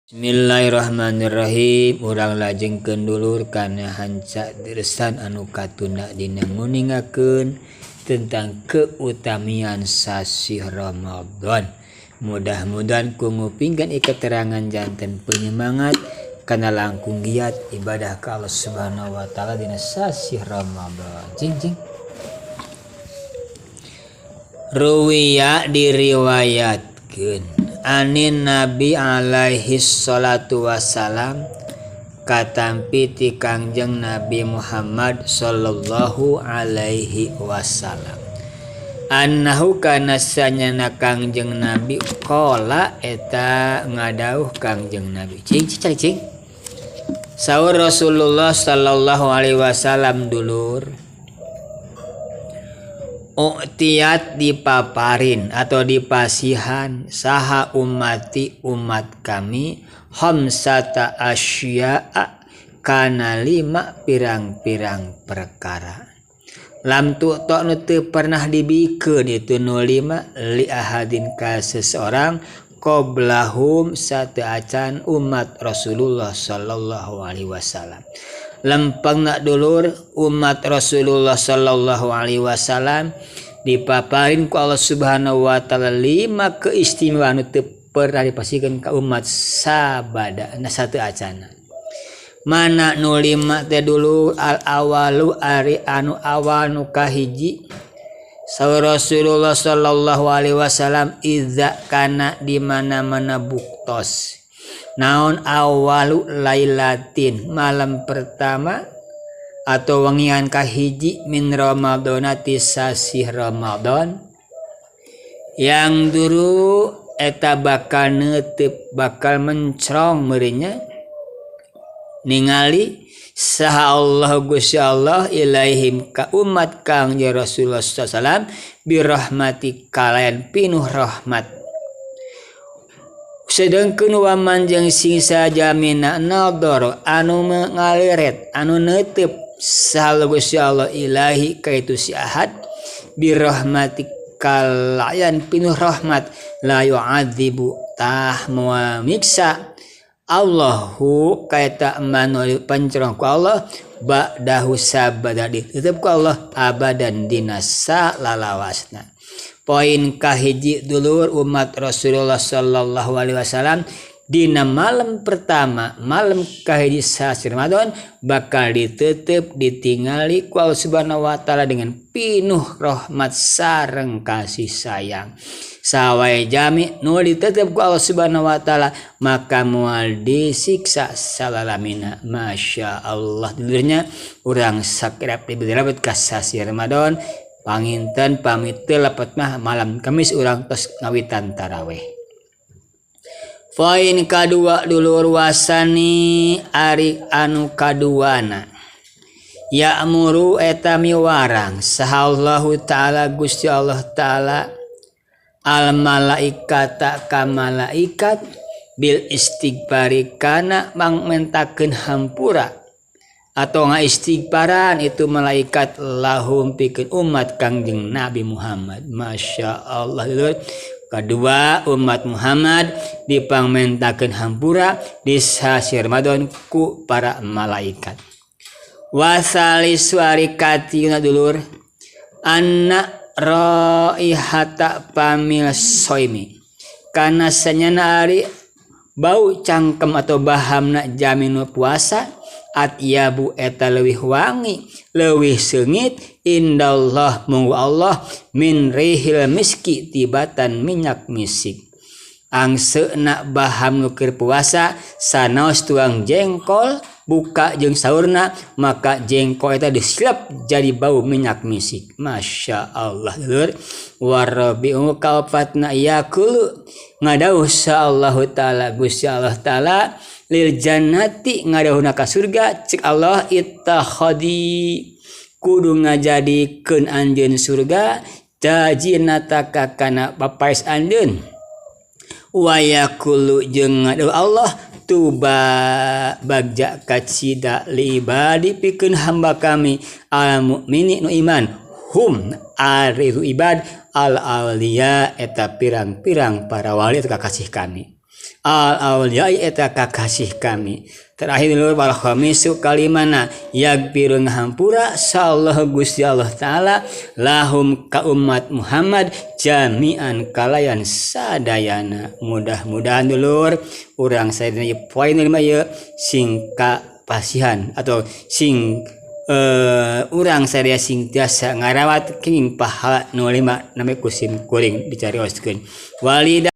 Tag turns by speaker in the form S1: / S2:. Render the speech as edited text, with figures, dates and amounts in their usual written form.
S1: Bismillahirrahmanirrahim. Urang lajengkeun dulur kana hanca deresan anu katunda dina nguningakeun tentang keutamian sasih Ramadan. Mudah-mudahan ku ngupingkeun ieu keterangan janten penyemangat kana langkung giat ibadah ka Allah Subhanahu wa taala dina sasih Ramadan. Cing cing. Ruwiya diriwayatkeun anin Nabi alaihi sholatu wassalam katampi ti Kangjeng Nabi Muhammad sallallahu alaihi wasallam annahu kana sanyana Kangjeng Nabi qala eta ngadauh Kangjeng Nabi cing cing cing saur Rasulullah sallallahu alaihi wasallam dulur U'tiyat dipaparin atau dipasihan saha ummati umat kami khamsata asya'a kana lima pirang-pirang perkara lam tu'ta nu teu pernah dibikeun itu nu lima li ahadin ka seseorang qoblahum sateuacan umat Rasulullah sallallahu alaihi wasallam. Lempengna dulur umat Rasulullah sallallahu alaihi wasallam dipaparin ku Allah Subhanahu wa taala lima keistimewaan nu teu pernah dipasihkeun ka umat sabada na sateuacana. Mana nu lima teh dulur? Al awalu ari anu awal nu kahiji, saur Rasulullah sallallahu alaihi wasallam, idza kana di mana-mana buktos naon awalu lailatin malam pertama atau wengian kahiji min Ramadhana ti sasih Ramadan yang duru eta bakal neuteup bakal mencrong meureunnya ningali saha Allah Gusti Allah ilaihim ka umat Kangjeng Rasulullah sallallahu alaihi wasallam birahmati kalayan pinuh rahmat. Sedengkeun waman jeung sing sajamina nador anu ngaleret anu neuteup saha Gusti Allah ilahi ka itu si ahad birahmati kalayan pinuh rahmat la yu'adzibu tah moal nyiksa Allahu kaita manu pancerong ku Allah ba'dahu sabada ditutup ku Allah abadan dina salalawasna. Poin kahiji dulur, umat Rasulullah sallallahu alaihi wasallam dina malam pertama malam kahiji sasi Ramadan bakal ditutup ditingali ku Allah Subhanahu wa taala dengan pinuh rahmat sareng kasih sayang. Sawai jami nu ditutup ku Allah Subhanahu wa taala maka moal disiksa salalamina. Masya Allah dulurnya, urang sakrap diberi ka sasi Ramadan. Panginten pamit teu lepet mah malam Kamis urang tos ngawitan taraweh. Poin kadua dulur, wasani ari anu kaduana, ya'muru eta miwarang saha Allahu taala Gusti Allah taala al malaikata ka malaikat bil istighfari kana mangmentakeun hampura atau ngaistighfaran itu malaikat lahum pikeun umat Kangjeng Nabi Muhammad. Masya Allah dulur, kedua umat Muhammad dipangmentakeun hampura di sasi Ramadan ku para malaikat. Wasalis ari katiluna dulur, anna raihata famil soimi kana sanyana ari bau cangkem atau bahamna jalmi nu puasa atyabu eta leuwih wangi leuwih seungit indallah munggu Allah min rihil miski tibatan minyak misik. Angseuna baham nu keur puasa sanaos tuang jengkol buka jeung saurna maka jengkol eta disilep jadi bau minyak misik. Masya Allah dulur. Warabi'u kaopatna, yaqulu ngadauh sa Allahu taala Gusti Allah taala lil jannati ngadauhna ka surga, cek Allah, ittakhadi kudu ngajadikeun anjeun surga tajinataka kana papaes anjeun. Wa yaqulu jeung ngadauh Allah, tuba bagja kacida li ibadi pikeun hamba kami al mukmini nu iman hum ari ibad al auliya eta pirang-pirang para wali atau kakasih kami. Al auliya eta kakasih kami. Terakhir dulur, wal khamisu kalimana, yagfiru ngahampura saha Gusti Allah Ta'ala lahum ka umat Muhammad jami'an kalayan sadayana. Mudah-mudahan dulur, urang sadayana poin lima ieu sing kapasihan atau sing urang sadaya sing tiasa ngarawat kenging pahala nu lima nami ku sim kuring dicarioskeun walida.